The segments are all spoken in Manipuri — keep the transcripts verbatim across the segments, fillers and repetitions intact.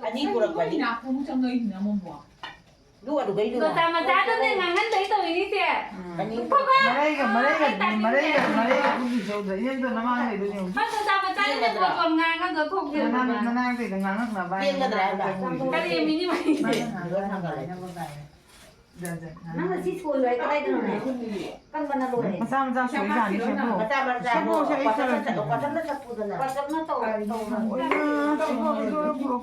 ꯑꯅꯤ ꯄꯨꯔꯛꯄꯅꯤ꯫ ꯅꯥꯀꯣꯡ ꯆꯪꯉꯛꯏꯁꯤꯅ ꯑꯃꯨꯛ꯫ ꯑꯗꯨ ꯑꯗꯨꯒꯩꯗꯨꯅ꯫ ꯃꯆꯥ ꯃꯆꯥꯗꯨꯅꯦ ꯉꯥꯡꯍꯟꯗꯣꯏ ꯇꯧꯔꯤꯁꯦ꯫ ꯎꯝ꯫ ꯐꯕ! ꯃꯔꯩꯒ, ꯃꯔꯩꯒ, ꯑꯩ ꯇꯥꯅꯤꯡꯗꯦ꯫ ꯃꯔꯩꯒ, ꯃꯔꯩꯒ ꯎꯠꯂꯤꯁꯦ ꯎꯗ꯭ꯔꯥ? ꯏꯅꯦꯝꯗꯣ ꯅꯃꯥꯡ ꯂꯩꯗꯣꯏꯅꯦ ꯍꯧꯖꯤꯛ꯫ ꯃꯥ ꯃꯆꯥ ꯃꯆꯥꯗꯨꯅꯦ ꯌꯦꯡꯒꯗ꯭ꯔꯥ? ꯕꯣꯇꯣꯟ ꯉꯥꯡꯉꯒ ꯊꯣꯛꯈꯤꯕ꯫ ꯅꯅꯥꯡ, ꯅꯅꯥꯡ ꯀꯩꯗ ꯉꯥꯡꯉꯛꯅꯕ ꯍꯥꯏꯅ ꯌꯦꯡꯒꯗ꯭ꯔꯥ ꯍꯥꯏꯕ? ꯀꯔꯤ ꯃꯤꯅꯤ ꯃꯥꯏꯅꯤ? ꯃꯥꯅ ꯉꯥꯡꯉꯛꯅꯕ ꯍꯥꯏꯅ꯫ ꯖꯥꯠ ꯖꯥꯠ ꯉꯥꯡꯉꯛꯑꯦ꯫ ꯅꯪꯅ ꯁꯤ ꯁꯣꯏ ꯂꯣꯏ ꯀꯗꯥꯏꯗꯅꯣꯅꯦ? ꯀꯟꯕꯅ ꯂꯣꯏꯔꯦ꯫ ꯃꯆꯥ ꯃꯆꯥ ꯁꯣꯏꯖꯥꯠꯅꯤ ꯁꯦꯝꯗꯣꯛꯑꯣ꯫ ꯃꯆꯥ ꯃꯆꯥ ꯁꯦꯝꯗꯣꯛꯑꯣꯁꯦ ꯑꯩ ꯁꯣꯏꯔꯒꯦ꯫ ꯁꯦꯝꯗꯣꯛꯑꯣ꯫ ꯄꯥꯇꯞꯅ ꯆꯐꯨꯗꯅ꯫ ꯄꯥꯇꯞꯅ ꯇꯧꯔꯣ, ꯇꯧꯔꯣ꯫ ꯑꯣꯏꯃꯥ, ꯁꯦꯝꯗꯣꯛꯑꯣ, ꯁꯦꯝꯗꯣꯛꯑꯣ꯫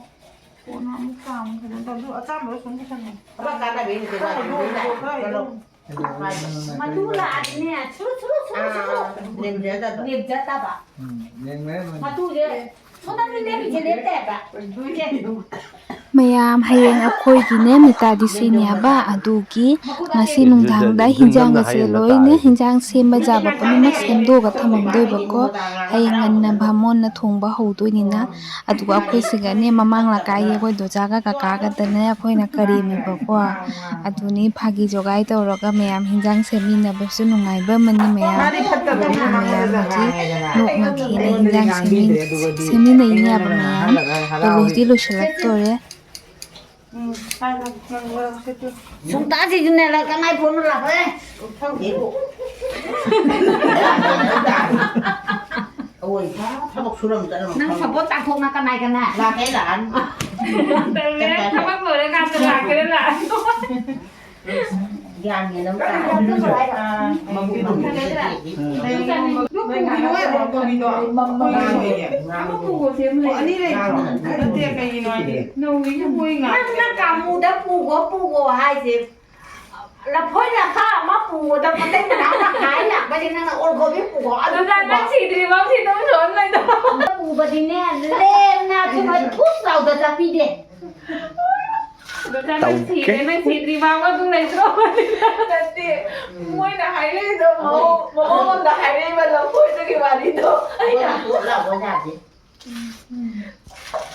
ꯀꯣꯟꯅ ꯑꯃꯨꯛ ꯆꯥꯝꯃꯨ ꯐꯖꯅ ꯇꯧ꯫ ꯑꯗꯨ ꯑꯆꯥꯝꯕꯗꯣ ꯁꯨꯝ ꯄꯨꯁꯟꯅꯤ꯫ ꯑꯃ ꯀꯥꯟꯅꯕꯩꯅꯤ ꯀꯩꯅꯣ꯫ ꯈꯔ ꯍꯩꯗꯣꯛꯑꯣ, ꯈꯔ ꯍꯩꯗꯣꯛꯑꯣ꯫ ꯃꯇꯨ ꯂꯥꯛꯑꯗꯤꯅꯦ, ꯁꯨꯔꯨ, ꯁꯨꯔꯨ, ꯁꯨꯔꯨ, ꯁꯨꯔꯨ꯫ ꯑꯥ, ꯂꯦꯝꯖꯗꯕ꯫ ꯂꯦꯝꯖꯗꯕ꯫ ꯎꯝ, ꯂꯦꯝꯃꯦ, ꯂꯦꯝꯃꯦ꯫ ꯃꯇꯨꯁꯦ ꯁꯣꯝꯗ ꯂꯦꯝꯃꯤꯁꯦ ꯂꯦꯞꯇꯦ ꯍꯥꯏꯕ꯫ ꯃꯌꯥꯝ, ꯍꯌꯦꯡ ꯑꯩꯈꯣꯏꯒꯤꯅꯦ ꯃꯤꯇꯥꯗꯤꯁꯤꯅꯤ ꯍꯥꯏꯕ, ꯑꯗꯨꯒꯤ ꯉꯁꯤ ꯅꯨꯡꯗꯥꯡꯗ ꯍꯤꯟꯖꯥꯡ ꯑꯁꯦ ꯂꯣꯏꯅ, ꯍꯤꯟꯖꯥꯡ ꯁꯦꯝꯕ ꯌꯥꯕ ꯄꯨꯝꯅꯃꯛ ꯁꯦꯝꯗꯣꯛꯑꯒ ꯊꯝꯃꯝꯗꯣꯏꯕꯀꯣ꯫ ꯍꯌꯦꯡ ꯉꯟꯅ ꯚꯥꯃꯣꯟꯅ ꯊꯣꯡꯕ ꯍꯧꯗꯣꯏꯅꯤꯅ꯫ ꯑꯗꯨꯒ ꯑꯩꯈꯣꯏ ꯁꯤꯒꯅꯦ ꯃꯃꯥꯡ ꯂꯩꯀꯥꯏꯒꯤ ꯑꯩꯈꯣꯏ ꯗꯣꯖꯥꯒ ꯀꯀꯥꯒꯗꯅꯦ ꯑꯩꯈꯣꯏꯅ ꯀꯔꯦꯝꯃꯦꯕꯀꯣ꯫ ꯑꯗꯨꯅꯤ ꯐꯥꯒꯤ ꯖꯣꯒꯥꯏ ꯇꯧꯔꯒ ꯃꯌꯥꯝ ꯍꯤꯟꯖꯥꯡ ꯁꯦꯝꯃꯤꯟꯅꯕꯁꯨ ꯅꯨꯡꯉꯥꯏꯕ ꯑꯃꯅꯤ꯫ ꯃꯌꯥꯝ ꯃꯌꯥꯝ ꯍꯧꯖꯤꯛ ꯅꯣꯛꯅ ꯈꯦꯅ ꯍꯤꯟꯖꯥꯡ ꯁꯦꯝꯃꯤꯟ-, ꯁꯦꯝꯃꯤꯟꯅꯩꯅꯦ ꯍꯥꯏꯕ ꯃꯌꯥꯝ꯫ ꯇꯣꯂꯣꯞꯇꯤ ꯂꯣꯏꯁꯤꯜꯂꯛꯇꯣꯔꯦ꯫ ꯁꯨꯡꯇꯥꯁꯤꯁꯨꯅꯦ ꯂꯥꯛ ꯀꯃꯥꯏ ꯐꯣꯟ ꯂꯥꯛꯈ꯭ꯔꯦ꯫ ꯑꯋꯣꯏ, ꯊꯕꯛ ꯁꯨꯔꯝ ꯆꯠꯂꯝ ꯅꯪ ꯈꯪꯗꯦ꯫ ꯁꯕꯣꯠ ꯆꯥꯊꯣꯛꯅ ꯀꯅꯥꯏ ꯀꯅꯥ? ꯂꯥꯛꯀꯦ ꯂꯥꯛꯑꯅꯤ꯫ ꯇꯜꯂꯦ, ꯊꯕꯛ ꯂꯣꯏꯔꯀꯥꯟꯗ ꯂꯥꯛꯀꯦꯔꯥ ꯂꯥꯛꯑꯅꯨ꯫ ꯒ꯭ꯌꯥꯟ ꯃꯦꯟ ꯑꯃ ꯇꯥꯗꯦ꯫ ꯑꯥ, ꯃꯕꯨꯛ ꯐꯪꯉꯦ꯫ ꯑꯗꯨ ꯄꯨꯒꯤꯅꯣ ꯍꯥꯏꯕ꯭ꯔꯣ, ꯀꯣꯕꯤꯗꯣ? ꯑꯃ ꯄꯨꯒꯣ ꯁꯦꯝ ꯂꯩ꯫ ꯑꯅꯤ ꯂꯩ꯫ ꯅꯠꯇꯦ, ꯀꯩꯒꯤꯅꯣ ꯍꯥꯏꯗꯤ ꯅꯧꯔꯤ ꯃꯣꯏ ꯉꯥ-, ꯅꯪꯅ ꯀꯥꯡꯕꯨꯗ ꯄꯨꯒꯣ, ꯄꯨꯒꯣ ꯍꯥꯏꯁꯦ꯫ ꯂꯐꯣꯏ ꯂꯐꯥ ꯑꯃ ꯄꯨꯕꯗ ꯃꯇꯩ ꯃꯅꯥꯎꯅ ꯍꯥꯏ ꯂꯥꯛꯄꯁꯦ ꯅꯪꯅ ꯑꯣꯔꯒꯣꯕꯤ ꯄꯨꯕ, ꯑꯗꯨ ꯑꯗꯨ ꯅꯪ ꯄꯨꯕ꯫ ꯁꯤꯗ꯭ꯔꯤ ꯐꯥꯎ ꯁꯤ ꯑꯗꯨꯝ ꯁꯣꯟ ꯂꯩꯗꯣ꯫ ꯄꯨꯕꯗꯤꯅꯦ, ꯂꯦꯝꯅ ꯆꯨꯝꯅ ꯊꯨꯞ ꯂꯥꯎꯗ ꯆꯠꯄꯤꯗꯦ꯫ ꯑꯗꯨ ꯅꯪ ꯇꯧꯀꯦ꯫ ꯁꯤꯔꯦ, ꯅꯪ ꯁꯤꯗ꯭ꯔꯤ ꯐꯥꯎ ꯑꯗꯨꯝ ꯂꯩꯇ꯭ꯔꯣ? ꯅꯠꯇꯦ, ꯃꯣꯏꯅ ꯍꯥꯏꯔꯛꯏꯗꯣ, ꯃꯑꯣꯡ-, ꯃꯑꯣꯡ ꯑꯃꯗ ꯍꯥꯏꯔꯛꯏꯕ ꯂꯐꯣꯏꯗꯨꯒꯤ ꯋꯥꯔꯤꯗꯣ꯫ ꯑꯩꯅ ꯄꯨꯂꯞ ꯂꯥꯛꯑꯣ ꯌꯥꯗꯦ꯫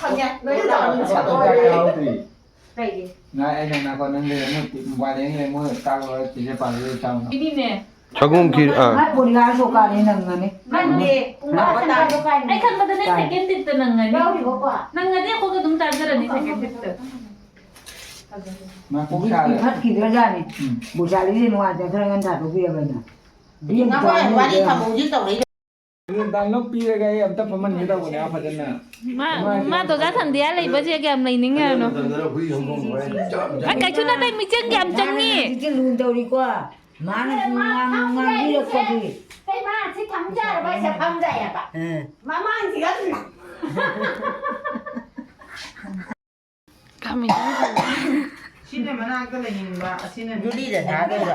ꯈꯪꯉꯦ, ꯂꯣꯏ ꯇꯧꯔꯝꯃꯦ꯫ ꯌꯥꯎꯗ꯭ꯔꯤ꯫ ꯀꯩꯒꯤ? ꯉꯥꯏ, ꯑꯩꯅ ꯉꯥꯏꯈꯣ, ꯅꯪ ꯂꯩꯔꯝꯃꯣ, ꯃꯣꯕꯥꯏꯜ ꯌꯦꯡ ꯂꯩꯔꯝꯃꯣ, ꯆꯥꯛ ꯂꯣꯏꯔ ꯆꯦꯆꯦ ꯄꯥꯜꯂꯤ ꯂꯣꯏ ꯆꯥꯎꯅ꯫ ꯏꯅꯤꯅꯦ, ꯁꯒꯣꯝ ꯈꯤꯔ-, ꯑꯥ꯫ ꯃꯥ ꯄꯨꯔꯤꯒꯥ ꯁꯣꯀꯥꯅꯤ ꯅꯪꯒꯅꯤ꯫ ꯅꯪꯗꯦ, ꯄꯨꯡ ꯀꯌꯥ ꯇꯥꯔꯦ? ꯑꯩ ꯈꯟꯕꯗꯅꯦ ꯇꯥꯏ꯫ Second date ꯇ ꯅꯪꯒꯅꯤ꯫ ꯌꯥꯎꯔꯤꯕꯣꯀꯣ? ꯅꯪꯉꯗꯤ ꯑꯩꯈꯣꯏꯒ ꯑꯗꯨꯝ ꯆꯥꯖꯔꯅꯤ second date ꯇ꯫ ꯃꯥ ꯄꯨꯡ ꯀꯣꯕꯤ ꯀꯌꯥꯗ? ꯐꯠꯈꯤꯗ꯭ꯔꯖꯥꯠꯅꯤ꯫ ꯎꯝ꯫ ꯕꯨꯆꯥꯂꯤꯁꯦ ꯅꯨꯡꯉꯥꯏꯇꯗꯅ ꯉꯟꯅ ꯊꯥꯗꯣꯛꯄꯤꯔꯕꯅꯤꯅ꯫ ꯉꯥꯏꯈꯣ, ꯋꯥꯔꯤ ꯊꯝꯃꯧꯁꯤ ꯇꯧꯔꯛꯏꯗꯣ꯫ ꯗꯥꯏꯂꯣꯛ ꯄꯤꯔꯒ ꯑꯩ ꯑꯝꯇ ꯐꯝꯍꯟꯒꯦ ꯇꯧꯕꯅꯦ, ꯐꯖꯅ꯫ ꯃꯥ, ꯃꯥ ꯇꯣꯖꯥ ꯁꯟꯗꯤꯌꯥ ꯂꯩꯕꯁꯦ ꯀꯌꯥꯝ ꯂꯩꯅꯤꯡꯉꯦ ꯍꯥꯏꯅꯣ? ꯑ, ꯀꯩꯁꯨ ꯅꯠꯇꯦ, ꯃꯤꯆꯪ ꯌꯥꯝ ꯆꯪꯉꯤ꯫ ꯃꯥꯅ ꯍꯧꯖꯤꯛꯇꯤ ꯂꯨꯅ ꯇꯧꯔꯤꯀꯣ꯫ ꯃꯥꯅ ꯁꯨꯝ ꯉꯥꯡ-, ꯉꯥꯡꯕꯤꯔꯛꯄꯗꯤ꯫ ꯀꯩ ꯃꯥ ꯁꯤ ꯐꯝꯖꯔꯕ, ꯁꯦ ꯐꯝꯖꯩꯑꯕ꯫ ꯑ꯫ ꯃꯃꯥꯡꯁꯤꯒ ꯑꯗꯨꯝ꯫ ꯁꯤꯅ ꯃꯅꯥꯛꯇ ꯂꯩꯅꯤꯡꯕ, ꯑꯁꯤꯅ ꯖꯨꯂꯤꯗ ꯊꯥꯗꯣꯏꯕ꯫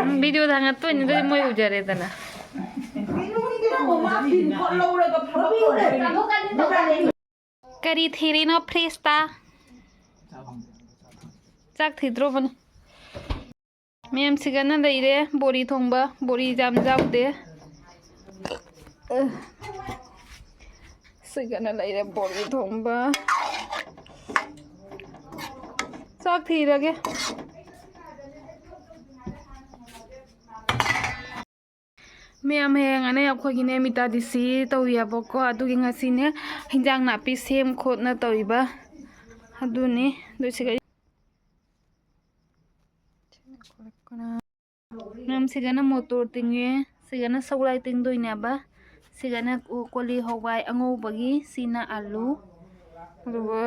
ꯎꯝ, video ꯊꯥꯡꯒꯠꯇꯣꯏꯅꯤ, ꯑꯗꯨꯗꯤ ꯃꯣꯏ ꯎꯖꯔꯦꯗꯅ꯫ ꯀꯩꯅꯣꯒꯤꯗꯨꯅ ꯑꯃꯨꯛ ꯃꯥ ꯄꯤꯟ ꯀꯣꯗ ꯂꯧꯔꯒ ꯐꯣꯇꯣ ꯀꯥꯞꯄ ꯀꯔꯤ ꯊꯤꯔꯤꯅꯣ fridge ꯇ? ꯆꯥꯛ ꯊꯤꯗ꯭ꯔꯣꯕꯅꯤ꯫ ꯃꯌꯥꯝ ꯁꯤꯒꯅ ꯂꯩꯔꯦ, ꯕꯣꯔꯤ ꯊꯣꯡꯕ, ꯕꯣꯔꯤ ꯌꯥꯝ ꯌꯥꯎꯗꯦ꯫ ꯑ, ꯁꯤꯒꯅ ꯂꯩꯔꯦ, ꯕꯣꯔꯤ ꯊꯣꯡꯕ꯫ ꯆꯥꯛ ꯊꯤꯔꯒꯦ꯫ ꯃꯌꯥꯝ, ꯍꯌꯦꯡ ꯑꯅꯩ ꯑꯩꯈꯣꯏꯒꯤꯅꯦ ꯃꯤꯇꯥ ꯗꯤꯁꯤ ꯇꯧꯔꯤꯑꯕꯀꯣ, ꯑꯗꯨꯒꯤ ꯉꯁꯤꯅꯦ ꯍꯤꯟꯖꯥꯡ ꯅꯥꯄꯤ ꯁꯦꯝ ꯈꯣꯠꯅ ꯇꯧꯔꯤꯕ ꯑꯗꯨꯅꯤ꯫ ꯑꯗꯨ ꯁꯤꯒ ꯃꯌꯥꯝ, ꯁꯤꯒꯅ ꯃꯣꯇꯣꯔ ꯇꯤꯡꯉꯦ, ꯁꯤꯒꯅ ꯁꯧꯒ꯭ꯔꯥꯏ ꯇꯤꯡꯗꯣꯏꯅꯦꯕ, ꯁꯤꯒꯅ ꯀꯣ-, ꯀꯣꯂꯤ ꯍꯋꯥꯏ ꯑꯉꯧꯕꯒꯤ, ꯁꯤꯅ ꯑꯂꯨ, ꯑꯗꯨꯒ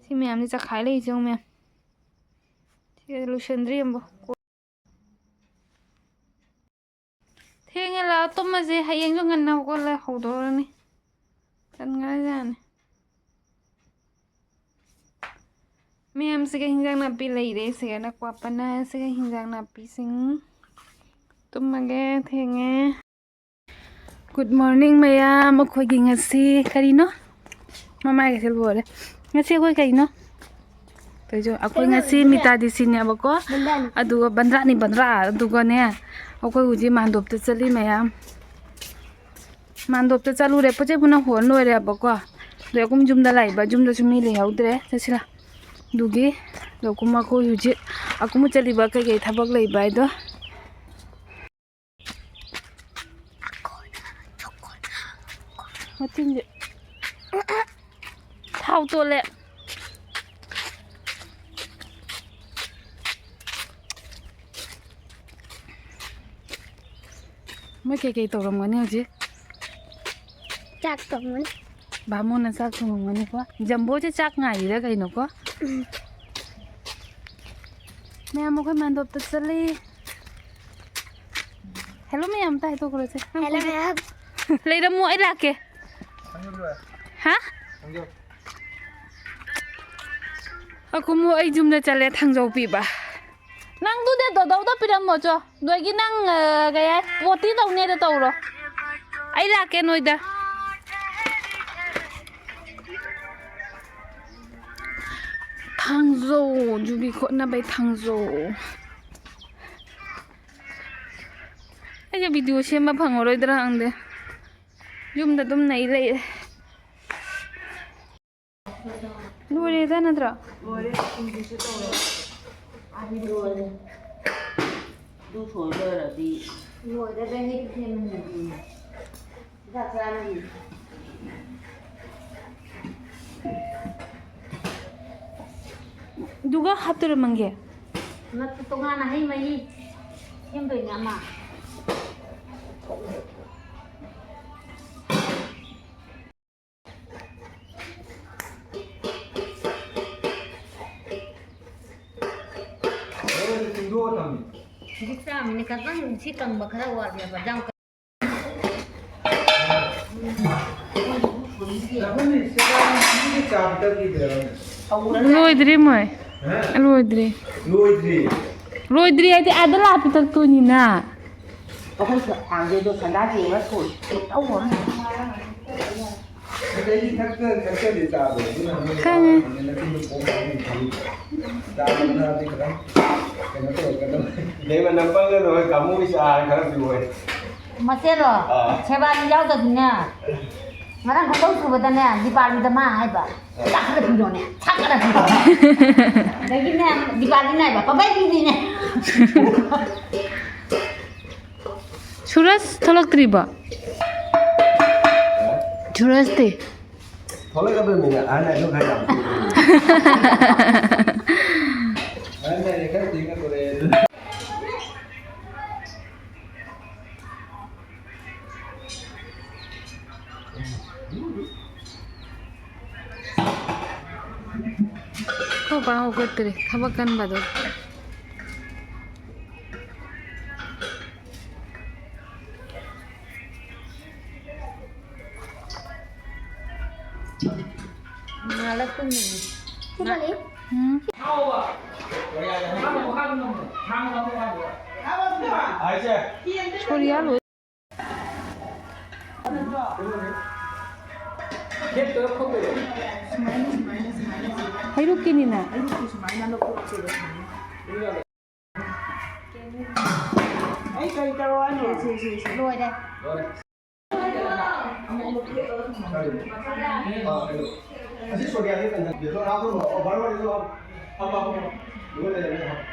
ꯁꯤ ꯃꯌꯥꯝꯁꯤ ꯆꯈꯥꯏ ꯂꯩꯁꯦ ꯌꯦꯡꯉꯨ ꯃꯌꯥꯝ꯫ ꯁꯤ ꯂꯣꯏꯁꯟꯗ꯭ꯔꯤ ꯑꯃꯨꯛ꯫ ꯊꯦꯡꯉꯦ, ꯂꯥꯛꯑꯣ ꯇꯨꯝꯃꯁꯦ, ꯍꯌꯦꯡꯁꯨ ꯉꯟꯅ ꯍꯧꯒꯠꯂ ꯍꯧꯗꯣꯔꯅꯤ꯫ ꯇꯟꯈ꯭ꯔꯖꯥꯠꯅꯤ꯫ ꯃꯌꯥꯝꯁꯤꯒ ꯍꯤꯟꯖꯥꯡ ꯅꯥꯄꯤ ꯂꯩꯔꯦ, ꯁꯤꯒꯅ ꯀ꯭ꯋꯥꯄꯅ, ꯁꯤꯒ ꯍꯤꯟꯖꯥꯡ ꯅꯥꯄꯤꯁꯤꯡ꯫ ꯇꯨꯝꯃꯒꯦ, ꯊꯦꯡꯉꯦ꯫ Good morning ꯃꯌꯥꯝ꯫ ꯑꯩꯈꯣꯏꯒꯤ ꯉꯁꯤ ꯀꯔꯤꯅꯣ? ꯃꯃꯥꯏꯒꯁꯦ ꯂꯣꯏꯔꯦ꯫ ꯉꯁꯤ ꯑꯩꯈꯣꯏ ꯀꯩꯅꯣ ꯇꯧꯔꯤꯁꯦ? ꯑꯩꯈꯣꯏ ꯉꯁꯤ ꯃꯤꯇꯥꯗꯤꯁꯤꯅꯦꯕꯀꯣ꯫ ꯑꯗꯨꯒ ꯕꯟꯗ꯭ꯔꯥꯅꯤ, ꯕꯟꯗ꯭ꯔꯥ꯫ ꯑꯗꯨꯒꯅꯦ, ꯑꯩꯈꯣꯏ ꯍꯧꯖꯤꯛ ꯃꯥꯟꯗꯣꯞꯇ ꯆꯠꯂꯤ ꯃꯌꯥꯝ꯫ ꯃꯥꯟꯗꯣꯞꯇ ꯆꯠꯂꯨꯔꯦ, ꯄꯣꯠ ꯆꯩ ꯄꯨꯟꯅ ꯍꯣꯟ ꯂꯣꯏꯔꯦꯕꯀꯣ꯫ ꯑꯗꯩ ꯑꯩꯈꯣꯏ ꯌꯨꯝꯗ ꯂꯥꯛꯏꯕ, ꯌꯨꯝꯗꯁꯨ ꯃꯤ ꯂꯩꯍꯧꯗ꯭ꯔꯦ꯫ ꯆꯠꯁꯤꯔꯥ? ꯑꯗꯨꯒꯤ ꯑꯗꯣ ꯑꯩꯈꯣꯏ ꯍꯧꯖꯤꯛ ꯑꯀꯨꯝ ꯆꯠꯂꯤꯕ ꯀꯩꯀꯩ ꯊꯕꯛ ꯂꯩꯕ ꯍꯥꯏꯗꯣ ꯃꯆꯤꯟꯁꯦ ꯊꯥꯎ ꯇꯣꯜꯂꯦ꯫ ꯃꯣꯏ ꯀꯩꯀꯩ ꯇꯧꯔꯝꯒꯅꯤ ꯍꯧꯖꯤꯛ? ꯆꯥꯛ ꯊꯣꯡꯉꯅꯤ꯫ ꯕꯥꯃꯣꯟꯅ ꯆꯥꯛ ꯊꯣꯡꯉꯝꯒꯅꯤꯀꯣ꯫ ꯖꯝꯕꯣꯁꯦ ꯆꯥꯛ ꯉꯥꯏꯔꯤꯔ ꯀꯩꯅꯣꯀꯣ? ꯎꯝ꯫ ꯃꯌꯥꯝ ꯑꯩꯈꯣꯏ ꯃꯥꯟꯗꯣꯞꯇ ꯆꯠꯂꯤ꯫ ꯍꯦꯜꯂꯣ ꯃꯌꯥꯝ ꯑꯝꯇ ꯍꯥꯏꯗꯣꯛꯈ꯭ꯔꯣꯁꯦ꯫ ꯅꯪ ꯍꯦꯜꯂꯣ ꯀꯨꯝꯃꯣ꯫ ꯃꯌꯥꯝ꯫ ꯂꯩꯔꯝꯃꯣ, ꯑꯩ ꯂꯥꯛꯀꯦ꯫ ꯍꯥ? ꯑꯀꯨꯝꯃꯨ ꯑꯩ ꯌꯨꯝꯗ ꯆꯠꯂꯦ ꯊꯥꯡꯖꯧ ꯄꯤꯕ꯫ ꯅꯪꯗꯨꯗꯤ ꯗꯣꯗꯧꯗ ꯄꯤꯔꯝꯃꯣ ꯆꯣ꯫ ꯅꯣꯏꯒꯤ ꯅꯪ, ꯑ, ꯀꯩ ꯍꯥꯏ, ꯄꯣꯇꯤ ꯇꯧꯅꯦꯗꯣ ꯇꯧꯔꯣ꯫ ꯑꯩ ꯂꯥꯛꯀꯦ ꯅꯣꯏꯗ꯫ ꯊꯥꯡꯖꯧ, ꯌꯨꯕꯤ ꯈꯣꯠꯅꯕꯩ ꯊꯥꯡꯖꯧ꯫ ꯑꯩꯁꯦ video ꯁꯦꯝꯕ ꯐꯪꯉꯔꯣꯏꯗ꯭ꯔꯥ ꯈꯪꯗꯦ꯫ ꯌꯨꯝꯗ ꯑꯗꯨꯝ ꯅꯩ ꯂꯩꯔꯦ꯫ ꯂꯣꯏꯔꯦꯗ ꯅꯠꯇ꯭ꯔꯣ? ꯂꯣꯏꯔꯦ, ꯁꯤꯡꯖꯨꯁꯨ ꯇꯧꯔꯦ꯫ ꯑꯗꯨ ꯂꯣꯏꯔꯦ꯫ ꯑꯗꯨ ꯁꯣꯏ ꯂꯣꯏꯔꯗꯤ ꯂꯣꯏꯔꯦꯗ, ꯍꯦꯛ ꯁꯦꯝꯃꯅꯤ꯫ ꯆꯥꯛ ꯆꯥꯔꯅꯤ꯫ ꯑꯗꯨꯒ ꯍꯥꯞꯇꯣꯏꯔꯣ ꯃꯪꯒꯦ? ꯅꯠꯇꯦ, ꯇꯣꯉꯥꯟꯅ ꯍꯩ ꯃꯍꯤ ꯁꯦꯝꯗꯣꯏꯅꯦ ꯑꯃ꯫ ꯍꯧꯖꯤꯛ ꯆꯥꯃꯤꯅꯦ, ꯈꯇꯪ ꯁꯤ ꯀꯪꯕ ꯈꯔ ꯋꯥꯠꯂꯦꯕ, ꯌꯥꯝ ꯀ- ꯂꯣꯏꯗ꯭ꯔꯤ ꯃꯣꯏ꯫ ꯍꯥ? ꯂꯣꯏꯗ꯭ꯔꯤ꯫ ꯂꯣꯏꯗ꯭ꯔꯤ? ꯂꯣꯏꯗ꯭ꯔꯤ ꯍꯥꯏꯗꯤ ꯑꯥꯗ ꯂꯥꯛꯄ ꯆꯠꯇꯣꯏꯅꯤꯅ꯫ ꯑꯩꯈꯣꯏ ꯊꯥꯡꯖꯩꯗꯣ ꯁꯟꯗꯥ ꯆꯦꯡꯅ ꯊꯣꯡ-, ꯊꯣꯡ-, ꯈꯪꯉꯦ꯫ ꯏꯇꯩꯃ ꯅꯪ ꯄꯪꯒꯅꯨ, ꯍꯣꯏ ꯀꯥꯡꯕꯨꯒꯤ ꯆꯥ ꯈꯔ ꯄꯤꯌꯨ ꯍꯣꯏ꯫ ꯃꯆꯦꯔꯣ? ꯑꯥ꯫ ꯁꯦꯕꯥꯔꯤ ꯌꯥꯎꯗꯕꯅꯦ꯫ ꯉꯔꯥꯡ ꯈꯨꯗꯧ ꯁꯨꯕꯗꯅꯦ, ꯗꯤꯄꯥꯂꯤꯗ ꯃꯥ ꯍꯥꯏꯕ, "ꯆꯥꯛ ꯈꯔ ꯄꯤꯔꯣꯅꯦ, ꯆꯥꯛ ꯈꯔ ꯄꯤꯔꯣꯅꯦ"꯫ ꯑꯗꯒꯤꯅꯦ, ꯗꯤꯄꯥꯂꯤꯅ ꯍꯥꯏꯕ, "ꯄꯥꯄꯩ ꯄꯤꯗꯦꯅꯦ"꯫ ꯁꯨꯔꯖ ꯊꯣꯛꯂꯛꯇ꯭ꯔꯤꯕꯣ? ꯊꯨꯔꯁꯇꯦ꯫ ꯊꯣꯛꯂꯛꯀꯗꯣꯏꯅꯤꯅ ꯑꯍꯟ ꯍꯥꯏꯗꯣ ꯈꯔ ꯌꯥꯝ ꯊꯨꯕꯅꯤ꯫ ꯑꯍꯟ ꯍꯥꯏꯗꯤ ꯈꯔ ꯊꯦꯡꯅ ꯊꯣꯛꯂꯛꯑꯦ ꯑꯗꯨ꯫ ꯑꯩꯈꯣꯏ ꯄꯥ ꯍꯧꯒꯠꯇ꯭ꯔꯤ, ꯊꯕꯛ ꯀꯟꯕꯗꯣ꯫ ꯉꯥꯜꯂꯛꯄꯅꯤ꯫ ꯁꯤ ꯃꯥꯜꯂꯤ꯫ ꯎꯝ꯫ ꯁꯣꯔꯤꯌꯥ ꯂꯣꯏ꯫ ꯍꯩꯔꯨꯛꯀꯤꯅꯤꯅ꯫ ꯑꯩ ꯀꯔꯤ ꯇꯧꯔꯣ ꯍꯥꯏꯅꯣ? ꯁꯤ, ꯁꯤ, ꯁꯤ, ꯁꯤ꯫ ꯂꯣꯏꯔꯦ꯫ ꯑꯁꯤ ꯁꯣꯔꯤꯌꯥꯒꯤ ꯀꯟꯁꯦꯞ ꯕꯦꯁꯣꯟ ꯍꯥꯞꯄ꯭ꯔꯣ? ꯑꯣ, ꯕꯥꯔꯣ ꯕꯥꯔꯣ ꯍꯥꯞꯄꯣ꯫ ꯍꯥꯞꯄꯣ, ꯍꯥꯞꯄꯣ꯫ ꯂꯣꯏꯔꯦ, ꯂꯣꯏꯔꯦ, ꯍꯥꯞꯄꯣ꯫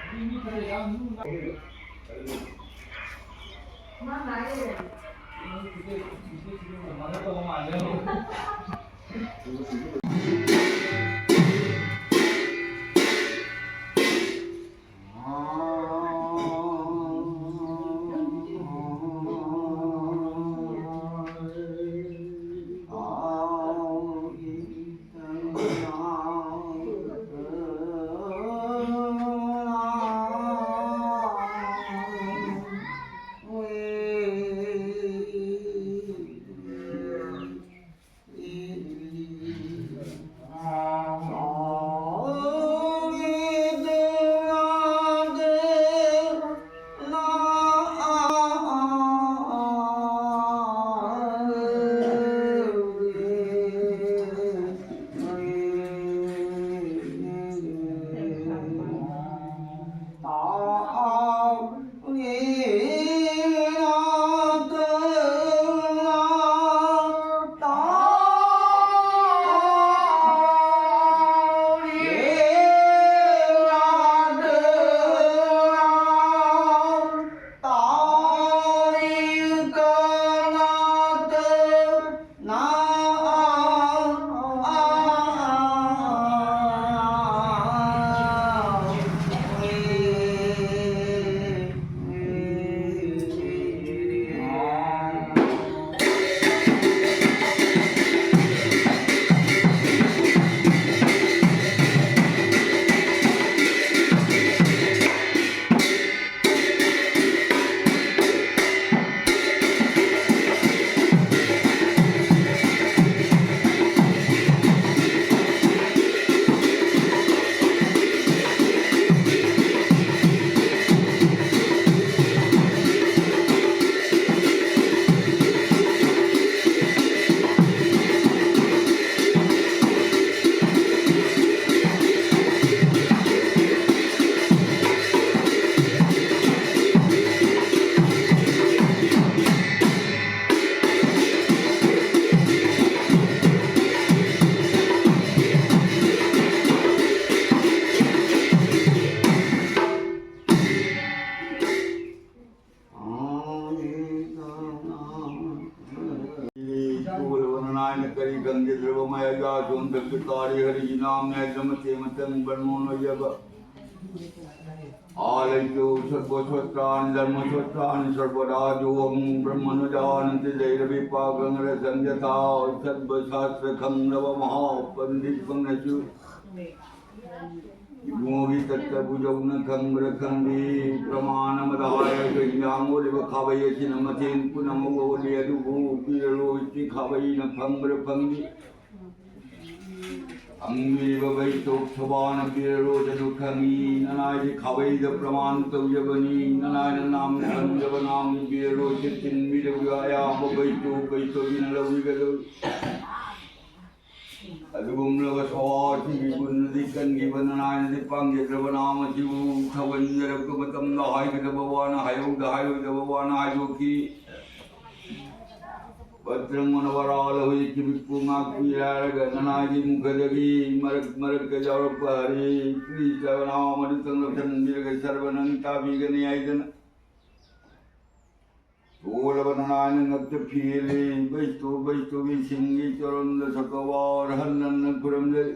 ꯀꯔꯤ ꯈꯪꯖꯗ꯭ꯔꯕ ꯃꯌꯥꯏꯗ ꯁꯣꯟꯕ ꯀꯔꯤ ꯍꯔꯤꯒꯤ ꯅꯥꯝꯅꯦ ꯍꯥꯏꯗꯅ ꯃꯇꯦꯛ ꯃꯇꯪ ꯕ꯭ꯔꯍ꯭ꯃꯣꯟ ꯑꯣꯏꯖꯕ꯫ ꯑꯥ ꯂꯩꯇꯨ ꯁꯔꯕ ꯁꯣꯁꯇ꯭ꯔꯥꯅꯤ ꯙꯔꯃ ꯁꯣꯁꯇ꯭ꯔꯥꯅꯤ ꯁꯔꯕꯗꯥ ꯖꯣꯍꯝ ꯕ꯭ꯔꯍ꯭ꯃꯅꯣ ꯖꯥꯅꯟꯇ ꯖꯩꯔꯕꯤ ꯄꯥꯒꯪ ꯔꯁꯪ ꯌꯊꯥ ꯁꯔꯕ ꯁꯥꯁꯇ꯭ꯔ ꯈꯪꯂꯕ ꯃꯍꯥ ꯄꯟꯗꯤꯠ ꯐꯪꯅꯁꯨ ꯏꯕꯨꯡꯉꯣꯒꯤ ꯇꯠꯇꯕꯨ ꯌꯧꯅ ꯈꯪꯕ꯭ꯔꯥ ꯈꯪꯗꯦ꯫ ꯄ꯭ꯔꯃꯥꯟ ꯑꯃꯗ ꯍꯥꯏꯔꯒ ꯍꯤꯟꯖꯥꯡ ꯑꯣꯜꯂꯤꯕ ꯈꯥꯕꯩ ꯑꯁꯤꯅ ꯃꯊꯦꯜ ꯄꯨꯝꯅꯃꯛ ꯑꯣꯜꯂꯤ, ꯑꯗꯨꯕꯨ ꯄꯤꯔꯔꯣꯏꯁꯤ ꯈꯥꯕꯩꯅ ꯐꯪꯕ꯭ꯔꯥ ꯐꯪꯗꯦ꯫ ꯐꯪꯕꯤꯔꯤꯕ ꯕꯩꯇꯣꯛ ꯁꯣꯕꯥꯅ ꯄꯤꯔꯔꯣꯏꯗꯅ ꯈꯪꯉꯤ꯫ ꯅꯅꯥꯏꯗꯤ ꯈꯥꯕꯩꯗ ꯄ꯭ꯔꯃꯥꯟ ꯇꯧꯖꯕꯅꯤ꯫ ꯅꯅꯥꯏꯅ ꯅꯥꯝꯅ ꯊꯝꯖꯕ ꯅꯥꯝꯅ ꯄꯤꯔꯔꯣꯏꯁꯤ ꯆꯤꯟꯕꯤꯔꯕ ꯑꯌꯥꯝꯕ ꯕꯩꯇꯣꯛ ꯕꯩꯇꯣꯛꯒꯤꯅ ꯂꯧꯕꯤꯒꯗꯧꯔꯤ꯫ ꯑꯗꯨꯒꯨꯝꯂꯕ ꯁꯣꯕꯥꯁꯤꯒꯤ ꯒꯨꯟꯅꯗꯤ ꯀꯟꯈꯤꯕ ꯅꯅꯥꯏꯅꯗꯤ ꯄꯥꯝꯖꯗ꯭ꯔꯕ ꯅꯥꯝ ꯑꯁꯤꯕꯨ ꯊꯧꯒꯟꯖꯔꯛꯄ ꯃꯇꯝꯗ ꯍꯥꯏꯒꯗꯕ ꯋꯥꯅ ꯍꯥꯏꯍꯧꯗ ꯍꯥꯏꯔꯣꯏꯗꯕ ꯋꯥꯅ ꯍꯥꯏꯗꯣꯛꯈꯤ꯫ ꯕꯗ꯭ꯔꯪ ꯃꯅꯣꯍꯔ ꯍꯧꯖꯤꯛꯀꯤ ꯃꯤꯠꯄꯨ ꯉꯥꯛꯄꯤꯔꯦ ꯍꯥꯏꯔꯒ ꯅꯅꯥꯏꯒꯤ ꯃꯨꯈꯗꯒꯤ ꯃꯔꯛ ꯃꯔꯛꯇ ꯌꯥꯎꯔꯛꯄ ꯍꯔꯤ ꯀ꯭ꯔꯤꯁꯅ ꯅꯥꯝ ꯑꯗꯨꯇꯪ ꯂꯧꯁꯤꯟꯕꯤꯔꯒ ꯁꯔꯕ ꯅꯪ ꯇꯥꯕꯤꯒꯅꯤ ꯍꯥꯏꯗꯅ ꯁꯣꯜꯂꯕ ꯅꯅꯥꯏꯅ ꯉꯛꯇ ꯐꯤꯍꯦꯜꯂꯤ꯫ ꯕꯩꯁꯇꯣ ꯕꯩꯁꯇꯣꯒꯤ ꯁꯤꯡꯒꯤ ꯆꯔꯣꯟꯗ ꯁꯀꯋꯥꯔ ꯍꯟ ꯍꯟꯅ ꯈꯨꯔꯨꯝꯖꯔꯤ꯫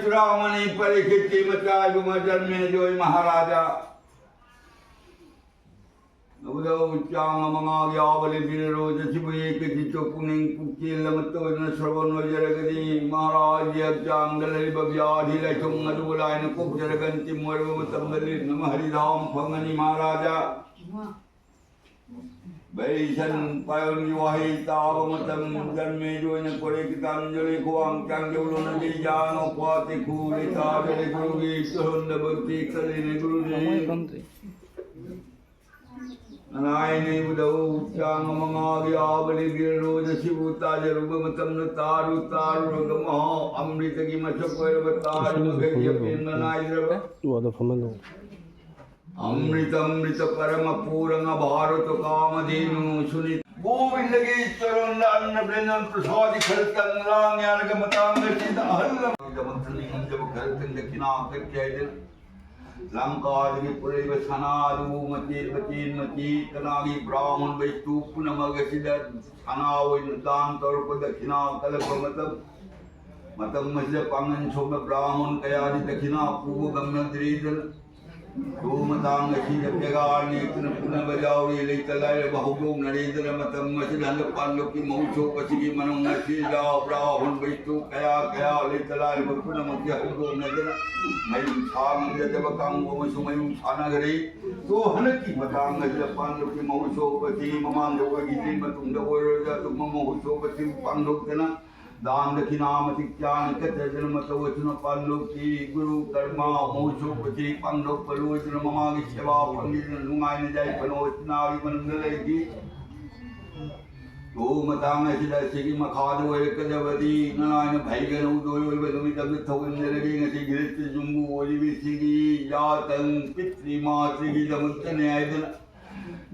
ꯆꯨꯔꯥꯃꯅꯤ ꯄꯔꯤꯈꯤꯠꯀꯤ ꯃꯆꯥ ꯏꯕꯨꯡꯉꯣ ꯖꯟꯃꯦꯖꯣꯏ ꯃꯍꯥꯔꯥꯖꯥ꯫ ꯅꯕꯨꯗꯧ ꯆꯥꯡ ꯑꯃ ꯉꯥꯒꯤ ꯑꯥꯕ ꯂꯩꯕꯤꯔꯔꯣꯏ꯫ ꯆꯠꯈꯤꯕ ꯌꯦꯛꯀꯗꯤ ꯄꯨꯛꯅꯤꯡ ꯄꯨꯛꯆꯦꯜ ꯑꯃꯠꯇ ꯑꯣꯏꯗꯨꯅ ꯁ꯭ꯔꯕꯟ ꯑꯣꯏꯖꯔꯒꯗꯤ ꯃꯍꯥꯔꯥꯖꯒꯤ ꯍꯛꯆꯥꯡꯗ ꯂꯩꯔꯤꯕ ꯕ꯭ꯌꯥꯙꯤ ꯂꯥꯏꯊꯨꯡ ꯑꯗꯨꯕꯨ ꯂꯥꯏꯅ ꯀꯣꯛꯆꯔꯒ ꯑꯟꯇꯤꯝ ꯑꯣꯏꯔꯕ ꯃꯇꯝꯗ ꯂꯤꯠꯅꯕ ꯍꯔꯤꯙꯥꯝ ꯐꯪꯒꯅꯤ ꯃꯍꯥꯔꯥꯖꯥ꯫ ꯕꯩꯁꯟ ꯄꯥꯏꯌꯣꯟꯒꯤ ꯋꯥꯍꯩ ꯇꯥꯕ ꯃꯇꯝ ꯖꯟꯃꯦꯖꯣꯏꯅ ꯀꯣꯔꯦ ꯀꯤꯇꯥꯟꯖꯂꯤ ꯈ꯭ꯋꯥꯡ ꯆꯥꯡꯖꯧ ꯂꯣꯅꯖꯩ ꯌꯥꯅ ꯈ꯭ꯋꯥ ꯇꯦꯈꯨ ꯂꯩꯇꯥꯖꯂꯤ ꯒꯨꯔꯨꯒꯤ ꯆꯨꯔꯣꯟꯗ ꯚꯛꯇꯤ ꯀꯜꯂꯤꯅꯦ ꯒꯨꯔꯨꯖꯤ꯫ ꯅꯅꯥꯏꯅ ꯏꯕꯨꯙꯧ ꯆꯥꯡ ꯑꯃ ꯉꯥꯒꯤ ꯑꯥꯕ ꯂꯩꯕꯤꯔꯔꯣꯏ꯫ ꯑꯁꯤꯕꯨ ꯇꯥꯖꯔꯨꯕ ꯃꯇꯝꯗ ꯇꯥꯔꯨ ꯇꯥꯔꯨꯔꯒ ꯃꯍꯥꯎ ꯑꯃ꯭ꯔꯤꯇꯒꯤ ꯃꯁꯛ ꯑꯣꯏꯔꯕ ꯇꯥꯔꯤꯕ ꯃꯈꯩꯒꯤ ꯑꯄꯦꯟꯕ ꯅꯥꯏꯗ꯭ꯔꯕ ꯋꯥꯗ ꯐꯝꯍꯜꯂꯣ꯫ ꯑꯃ꯭ꯔꯤꯇ ꯑꯃ꯭ꯔꯤꯇ ꯄꯔꯃ ꯄꯨꯔꯪ ꯑꯚꯥꯔꯇ ꯀꯥꯃꯙꯦꯅꯨ ꯁꯨꯅꯤ ꯒꯣꯕꯤꯟꯗꯒꯤ ꯆꯔꯣꯟꯗ ꯑꯟꯅ ꯕ꯭ꯔꯦꯟꯖꯟ ꯄ꯭ꯔꯁꯥꯗꯤ ꯈꯔꯇꯪ ꯂꯥꯡ ꯌꯥꯔꯒ ꯃꯇꯥꯡ ꯑꯁꯤꯗ ꯑꯍꯜ ꯂꯃꯟꯒꯤꯗꯃꯛꯇ ꯅꯤꯡꯉꯝꯖꯕ ꯈꯔꯇꯪ ꯗꯈꯤꯅꯥ ꯀꯠꯀꯦ ꯍꯥꯏꯗꯅ ꯂꯪꯀꯥꯗꯒꯤ ꯄꯨꯔꯛꯏꯕ ꯁꯅꯥꯗꯨꯕꯨ ꯃꯆꯦꯠ ꯃꯆꯦꯠ ꯃꯆꯦꯠ ꯀꯅꯥꯒꯤ ꯕ꯭ꯔꯥꯍꯃꯟ ꯕꯩꯁꯅꯨ ꯄꯨꯝꯅꯃꯛ ꯑꯁꯤꯗ ꯁꯅꯥ ꯑꯣꯏꯅ ꯗꯥꯟ ꯇꯧꯔꯛꯄ, ꯗꯈꯤꯅꯥ ꯀꯜꯂꯛꯄ ꯃꯇꯝ, ꯃꯇꯝ ꯑꯁꯤꯗ ꯄꯥꯡꯒꯟ ꯁꯣꯟꯕ ꯕ꯭ꯔꯥꯍꯃꯟ ꯀꯌꯥꯗꯤ ꯗꯈꯤꯅꯥ ꯄꯨꯕ ꯉꯝꯅꯗ꯭ꯔꯤꯗꯅ, ꯇꯨ ꯃꯇꯥꯡ ꯑꯁꯤꯗ ꯄꯦꯒꯥꯔ ꯅꯦꯛꯇꯨꯅ ꯄꯨꯅꯕ ꯌꯥꯎꯔꯤ꯫ ꯂꯩꯇ ꯂꯥꯏꯔꯕ ꯍꯧꯗꯣꯛꯅꯔꯤꯗꯅ, ꯃꯇꯝ ꯑꯁꯤꯗ ꯍꯟꯗꯛ ꯄꯥꯟꯗꯨꯞꯀꯤ ꯃꯍꯨꯠ ꯁꯣꯛꯄꯁꯤꯒꯤ ꯃꯅꯨꯡ ꯑꯁꯤꯗ ꯕ꯭ꯔꯥꯍꯃꯟ ꯕꯩꯁꯅꯨ ꯀꯌꯥ ꯀꯌꯥ ꯂꯩꯇ ꯂꯥꯏꯔꯕ ꯄꯨꯝꯅꯃꯛꯀꯤ ꯍꯧꯗꯣꯛꯅꯗꯅ ꯃꯌꯨꯝ ꯁꯥ ꯉꯝꯖꯗꯕ ꯀꯥꯡꯕꯨ ꯑꯃꯁꯨ ꯃꯌꯨꯝ ꯁꯥꯅꯈ꯭ꯔꯦ꯫ ꯇꯣ ꯍꯟꯗꯛꯀꯤ ꯃꯇꯥꯡ ꯑꯁꯤꯗ ꯄꯥꯟꯗꯨꯞꯀꯤ ꯃꯍꯨꯠ ꯁꯣꯛꯄꯁꯤ ꯃꯃꯥꯡꯗ ꯑꯣꯏꯈꯤꯗ꯭ꯔꯤ, ꯃꯇꯨꯡꯗ ꯑꯣꯏꯔꯣꯏꯗ ꯑꯗꯨꯒꯨꯝꯕ ꯃꯍꯨꯠ ꯁꯣꯛꯄꯁꯤ ꯄꯥꯡꯊꯣꯛꯇꯅ ꯗꯥꯟ ꯗꯈꯤꯅꯥ ꯃꯇꯤꯛ ꯆꯥꯅ ꯀꯠꯆꯗꯅ ꯃꯇꯧ ꯑꯁꯨꯝꯅ ꯄꯥꯟꯗꯨꯞꯀꯤ ꯒꯨꯔꯨ ꯀꯔꯃ ꯃꯍꯨꯠ ꯁꯣꯛꯄꯁꯤ ꯄꯥꯡꯊꯣꯛꯄ ꯂꯣꯏꯗꯅ ꯃꯃꯥꯒꯤ ꯁꯦꯕꯥ ꯐꯪꯈꯤꯗꯅ ꯅꯨꯡꯉꯥꯏꯅ ꯌꯥꯏꯐꯅ ꯑꯣꯏꯁꯅꯥꯒꯤ ꯃꯅꯨꯡꯗ ꯂꯩꯈꯤ꯫ ꯇꯣ ꯃꯇꯥꯡ ꯑꯁꯤꯗ ꯑꯁꯤꯒꯤ ꯃꯈꯥꯗ ꯑꯣꯏꯔꯛꯀꯗꯕꯗꯤ ꯅꯅꯥꯏꯅ ꯐꯩꯒꯅꯧꯗꯣꯏ ꯑꯣꯏꯕ ꯅꯨꯃꯤꯠ ꯑꯃꯗ ꯊꯧꯒꯟꯖꯔꯒꯦ꯫ ꯉꯁꯤ ꯒ꯭ꯔꯤꯁꯇ ꯌꯨꯝꯕꯨ ꯑꯣꯏꯔꯤꯕꯁꯤꯒꯤ ꯌꯥꯇꯪ ꯄꯤꯇ꯭ꯔꯤ ꯃꯥꯇ꯭ꯔꯤꯒꯤꯗꯃꯛꯇꯅꯦ ꯍꯥꯏꯗꯅ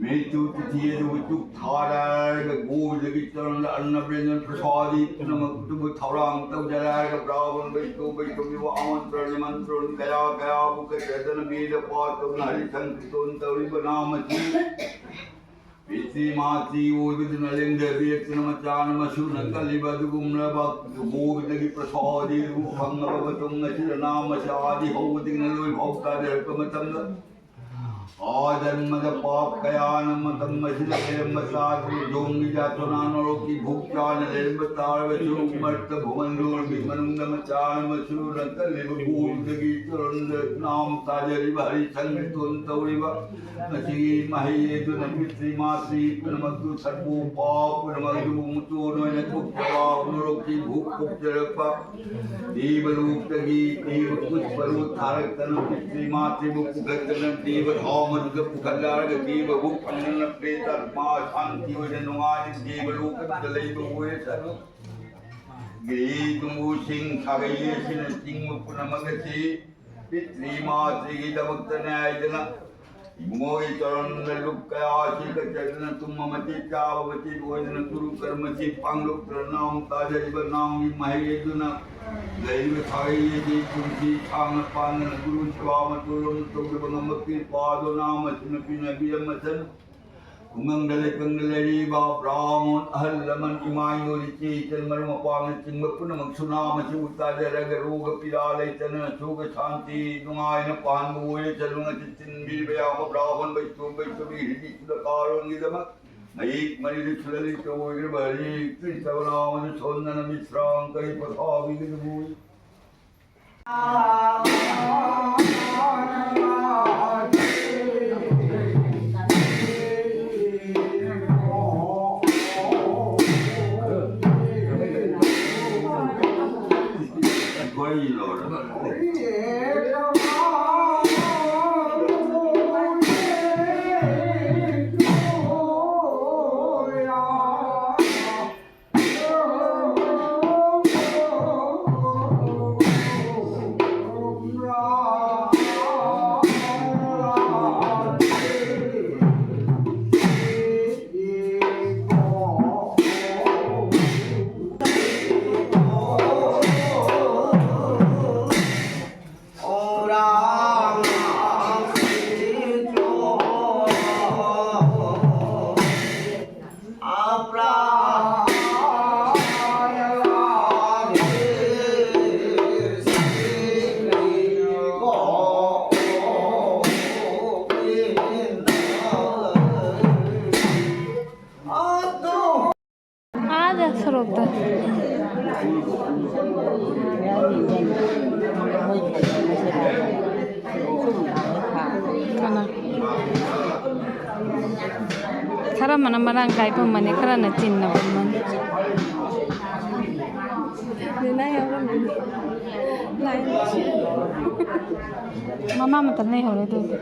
ꯃꯤꯠꯇꯨ ꯇꯤꯊꯤ ꯑꯗꯨꯕꯨ ꯆꯨꯛ ꯊꯥꯔꯒ ꯒꯣꯕꯤꯟꯗꯒꯤ ꯆꯔꯟꯗ ꯑꯟꯅ ꯕ꯭ꯌꯟꯖꯟ ꯄ꯭ꯔꯁꯥꯗꯤ ꯄꯨꯝꯅꯃꯛꯇꯨꯕꯨ ꯊꯧꯔꯥꯡ ꯇꯧꯖꯔꯒ ꯕ꯭ꯔꯥꯍꯃꯟ ꯕꯩꯁꯅꯨ ꯕꯩꯁꯅꯕꯤꯕꯨ ꯑꯃꯟꯇ꯭ꯔ ꯅꯤꯃꯟꯇ꯭ꯔꯟ ꯀꯌꯥ ꯀꯌꯥꯕꯨ ꯀꯠꯆꯗꯅ ꯃꯤꯗ ꯄꯥꯠꯇꯧꯅ ꯍꯔꯤ ꯁꯪꯀꯤꯔꯇꯟ ꯇꯧꯔꯤꯕ ꯅꯥꯃꯁꯤ ꯄꯤꯇ꯭ꯔꯤ ꯃꯥꯇ꯭ꯔꯤ ꯑꯣꯏꯕꯗꯨꯅ ꯂꯦꯡꯗꯕꯤꯔꯛꯇꯨꯅ ꯃꯆꯥꯅ ꯃꯁꯨꯅ ꯀꯜꯂꯤꯕ ꯑꯗꯨꯒꯨꯝꯂꯕ ꯒꯣꯕꯤꯟꯗꯒꯤ ꯄ꯭ꯔꯁꯥꯗꯤ ꯑꯗꯨ ꯐꯪꯂꯕ ꯃꯇꯨꯡ ꯑꯁꯤꯗ ꯅꯥꯃꯁꯤ ꯑꯥꯗꯤ ꯍꯧꯕꯗꯒꯤꯅ ꯂꯣꯏ ꯐꯥꯎ ꯇꯥꯖꯔꯛꯄ ꯃꯇꯝꯗ ꯑꯥ ꯖꯟꯃꯗ ꯄꯥꯞ ꯀꯌꯥꯅ ꯃꯇꯝ ꯑꯁꯤꯗ ꯂꯩꯔꯝꯕ ꯇꯥꯔꯕꯁꯨ, ꯌꯣꯡꯒꯤ ꯌꯥꯇꯣꯅꯥ ꯅꯔꯣꯛꯀꯤ ꯚꯨꯛ ꯆꯥꯅ ꯂꯩꯔꯝꯕ ꯇꯥꯔꯕꯁꯨ, ꯃꯔꯛꯇ ꯚꯨꯃꯟꯗꯣꯔꯒꯤ ꯃꯅꯨꯡꯗ ꯃꯆꯥ ꯑꯃꯁꯨ ꯅꯠꯇꯜꯂꯤꯕ ꯒꯣꯜꯗꯒꯤ ꯆꯨꯔꯟꯗ ꯅꯥꯝ ꯇꯥꯖꯔꯤꯕ ꯍꯔꯤ ꯁꯪꯀꯤꯔꯇꯟ ꯇꯧꯔꯤꯕ ꯃꯁꯤꯒꯤ ꯃꯍꯩ ꯑꯗꯨꯅ ꯄꯤꯇ꯭ꯔꯤ ꯃꯥꯇ꯭ꯔꯤ ꯄꯨꯝꯅꯃꯛꯇꯨ ꯁꯔꯄꯣꯛ ꯄꯥꯞ ꯄꯨꯝꯅꯃꯛ ꯑꯗꯨꯕꯨ ꯃꯇꯣꯟ ꯑꯣꯏꯅ ꯀꯣꯛꯆꯕ ꯅꯔꯣꯛꯀꯤ ꯚꯨꯛ ꯀꯣꯛꯆꯔꯛꯄ ꯗꯦꯕꯂꯣꯛꯇꯒꯤ ꯗꯦꯕ ꯄꯨꯁꯄꯔꯨ ꯊꯥꯔꯛꯇꯅ ꯄꯤꯇ꯭ꯔꯤ ꯃꯥꯇ꯭ꯔꯤꯕꯨ ꯄꯨꯈꯠꯇꯅ ꯗꯦꯕ ꯙꯥꯃꯗꯨꯗ ꯄꯨꯈꯠꯂꯛꯑꯒ ꯗꯦꯕꯕꯨ ꯐꯪꯗꯅ ꯄ꯭ꯔꯦꯇꯥꯠꯃꯥ ꯁꯥꯟꯇꯤ ꯑꯣꯏꯅ ꯅꯨꯡꯉꯥꯏꯅ ꯗꯦꯕꯂꯣꯀꯗ ꯂꯩꯕ ꯑꯣꯏꯔꯁꯅꯨ꯫ ꯒ꯭ꯔꯤꯍꯤ ꯇꯨꯝꯕꯨꯁꯤꯡ ꯁꯥꯒꯩ ꯑꯁꯤꯅꯆꯤꯡꯕ ꯄꯨꯝꯅꯃꯛ ꯑꯁꯤ ꯄꯤꯇ꯭ꯔꯤ ꯃꯥꯇ꯭ꯔꯤꯒꯤꯗꯃꯛꯇꯅꯦ ꯍꯥꯏꯗꯅ ꯏꯕꯨꯡꯉꯣꯒꯤ ꯆꯔꯟꯗ ꯂꯨꯞ ꯀꯌꯥ ꯑꯁꯤ ꯀꯠꯆꯗꯨꯅ ꯇꯨꯝꯕ ꯃꯆꯦꯠ ꯆꯥꯕ ꯃꯆꯦꯠ ꯑꯣꯏꯗꯅ ꯒꯨꯔꯨ ꯀꯔꯃꯁꯤ ꯄꯥꯡꯂꯨꯞꯇꯅ ꯅꯥꯝ ꯇꯥꯖꯔꯤꯕ ꯅꯥꯝꯒꯤ ꯃꯍꯩ ꯑꯗꯨꯅ ꯂꯩꯔꯤꯕ ꯁꯥꯒꯩ ꯑꯁꯤ ꯄꯨꯟꯁꯤ ꯁꯥꯡꯅ ꯄꯥꯟꯗꯅ ꯒꯨꯔꯨ ꯁꯦꯕꯥ ꯃꯇꯣꯟ ꯇꯧꯗꯕ ꯉꯝꯕ ꯄꯤꯔ ꯄꯥꯗꯨꯅ ꯑꯃꯁꯨꯡ ꯅꯨꯄꯤ ꯅꯨꯄꯤ ꯑꯃꯁꯨꯡ ꯈꯨꯡꯒꯪꯗ ꯂꯩꯀꯪꯗ ꯂꯩꯔꯤꯕ ꯕ꯭ꯔꯥꯍꯃꯟ ꯑꯍꯜ ꯂꯃꯟ ꯏꯃꯥ ꯏꯌꯣꯜ ꯏꯆꯦ ꯏꯆꯜ ꯃꯔꯨꯞ ꯃꯄꯥꯡꯅꯆꯤꯡꯕ ꯄꯨꯝꯅꯃꯛꯁꯨ ꯅꯥ ꯃꯁꯤꯡꯕꯨ ꯇꯥꯖꯔꯒ ꯔꯣꯒ ꯄꯤꯔꯥ ꯂꯩꯇꯅ ꯁꯨꯈ ꯁꯥꯟꯇꯤ ꯅꯨꯡꯉꯥꯏꯅ ꯄꯥꯟꯕ ꯑꯣꯏꯔꯁꯅꯨ꯫ ꯉꯁꯤ ꯆꯤꯟꯕꯤꯔꯤꯕ ꯌꯥꯕ ꯕ꯭ꯔꯥꯍꯃꯟ ꯕꯩꯁꯣ ꯕꯩꯁꯣꯕꯤ ꯍꯤꯔꯤꯗꯤ ꯁꯨꯗ ꯀꯥꯔꯣꯟꯒꯤꯗꯃꯛ ꯃꯌꯦꯛ ꯃꯔꯤꯗ ꯁꯨꯂꯂꯤꯇ ꯑꯣꯏꯔꯕ ꯍꯔꯤ ꯀ꯭ꯔꯤꯁꯇ ꯅꯥꯃꯗ ꯁꯣꯟꯗꯅ ꯃꯤꯁ꯭ꯔꯥꯡ ꯀꯔꯤ ꯄꯊꯥꯕꯤꯒꯗꯕꯣꯏ꯫ ꯑꯥꯗ ꯁꯣꯔꯣꯛꯇ꯫ ꯀꯅꯥ? ꯈꯔ ꯑꯃꯅ ꯃꯔꯥꯡ ꯀꯥꯏ ꯐꯝꯃꯅꯤ, ꯈꯔꯅ ꯆꯤꯟꯅ ꯐꯝꯃꯅꯤ꯫ ꯃꯃꯥ ꯃꯇꯟ ꯂꯩꯍꯧꯔꯦ ꯑꯗꯨꯗꯤ꯫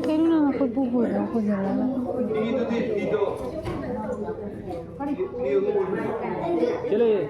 ꯀꯩꯅꯣ ꯅꯪ ꯑꯩꯈꯣꯏ ꯄꯨꯄꯨꯗ ꯑꯩꯈꯣꯏꯗ ꯂꯥꯛꯑꯒ꯫ ꯆꯦꯜꯂꯦ꯫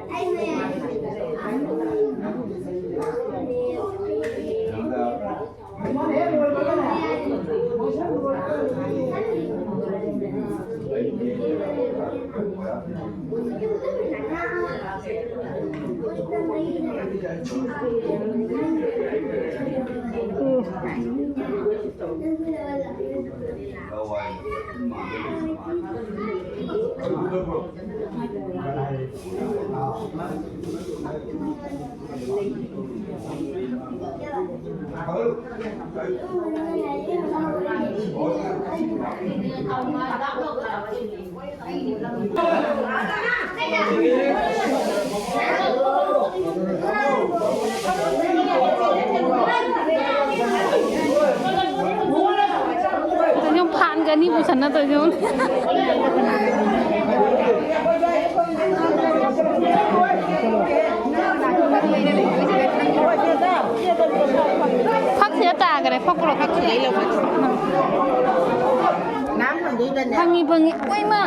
ꯇꯣꯏꯁꯣꯝ ꯐꯥꯟꯒꯅꯤ ꯄꯨꯁꯟꯅ ꯇꯣꯏꯁꯣꯝ꯫ ꯐꯛꯁꯤꯗ ꯇꯥꯈ꯭ꯔꯦ, ꯐꯛ ꯄꯨꯔꯛꯑꯣ꯫ ꯐꯛꯁꯤꯗ ꯑꯩ ꯂꯧꯒꯦ꯫ ꯐꯪꯉꯤ, ꯐꯪꯉꯤ꯫ ꯎꯏ, ꯃꯥ꯫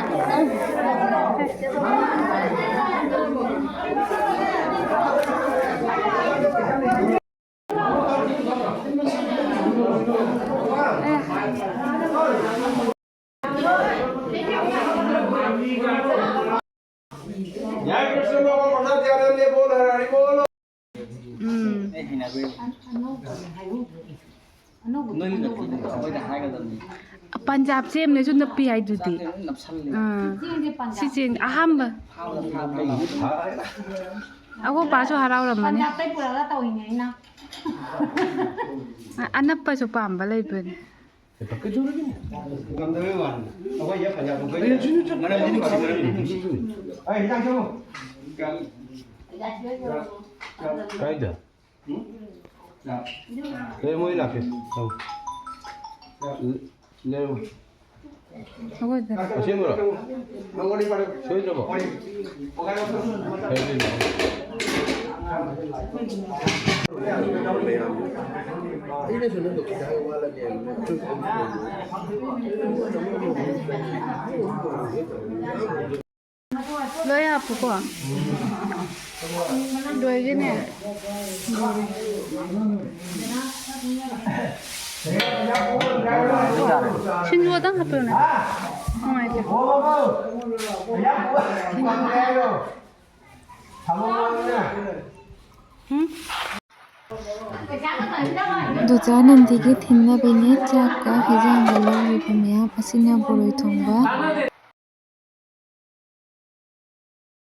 ꯎꯝ꯫ ꯅꯣꯏꯒꯤ ꯅꯠꯇꯦ, ꯑꯩꯈꯣꯏꯗ ꯍꯥꯏꯒꯗꯕꯅꯤ꯫ ꯄꯟꯖꯥꯕ ꯆꯦ ꯑꯃꯅꯁꯨ ꯅꯞꯄꯤ ꯍꯥꯏꯗꯨꯗꯤ꯫ ꯅꯞꯁꯜꯂꯦ꯫ ꯑꯥ꯫ ꯁꯤ ꯆꯦꯡ ꯑꯍꯥꯟꯕ꯫ ꯐꯥꯕꯗ ꯐꯥꯕꯗ꯫ ꯑꯩꯈꯣꯏ ꯄꯥꯁꯨ ꯍꯔꯥꯎꯔꯝꯃꯅꯤ꯫ ꯄꯟꯖꯥꯕꯇꯩ ꯄꯨꯔꯛꯑꯒ ꯇꯧꯔꯤꯅꯦ ꯑꯩꯅ꯫ ꯑꯅꯞꯄꯁꯨ ꯄꯥꯝꯕ ꯂꯩꯕꯅꯤ꯫ ꯉꯝꯗꯕꯩ ꯋꯥꯅꯤ꯫ ꯑꯩꯈꯣꯏ ꯌꯥ ꯄꯟꯖꯥꯕ ꯃꯔꯝꯗꯤ ꯅꯨꯡꯁꯤ, ꯃꯔꯝꯗꯤ ꯅꯨꯡꯁꯤ꯫ ꯑꯩ ꯍꯤꯗꯥꯛ ꯆꯪꯉꯣ꯫ ꯀꯥꯏꯗ? ꯂꯩꯔꯝꯃꯣ, ꯑꯩ ꯂꯥꯛꯀꯦ꯫ ꯑꯧ꯫ ꯂꯩꯔꯝꯃꯣ꯫ ꯑꯁꯦꯡꯕꯔꯣ? ꯁꯣꯏꯗ꯭ꯔꯕꯣ? ꯐꯔꯦ, ꯑꯗꯨꯗꯤ꯫ ꯂꯣꯏ ꯍꯥꯞꯄꯨꯀꯣ꯫ ꯂꯣꯏꯒꯤꯅꯦ꯫ ꯁꯤꯡꯖꯨ ꯈꯛꯇꯪ ꯍꯥꯞꯄꯤꯌꯨꯅꯦ꯫ ꯅꯨꯡꯉꯥꯏꯇꯦ꯫ ꯁꯤꯡꯖꯨ ꯈꯛꯇꯪ꯫ ꯎꯝ? ꯗꯣꯆꯥ ꯅꯟꯗꯤꯒꯤ ꯊꯤꯟꯅꯕꯤꯅꯦ꯫ ꯆꯥꯛꯀ ꯍꯩꯖꯥꯡꯒ ꯂꯧꯔꯤꯕ ꯃꯌꯥꯝ ꯑꯁꯤꯅ ꯕꯣꯔꯣꯏ ꯊꯣꯡꯕ꯫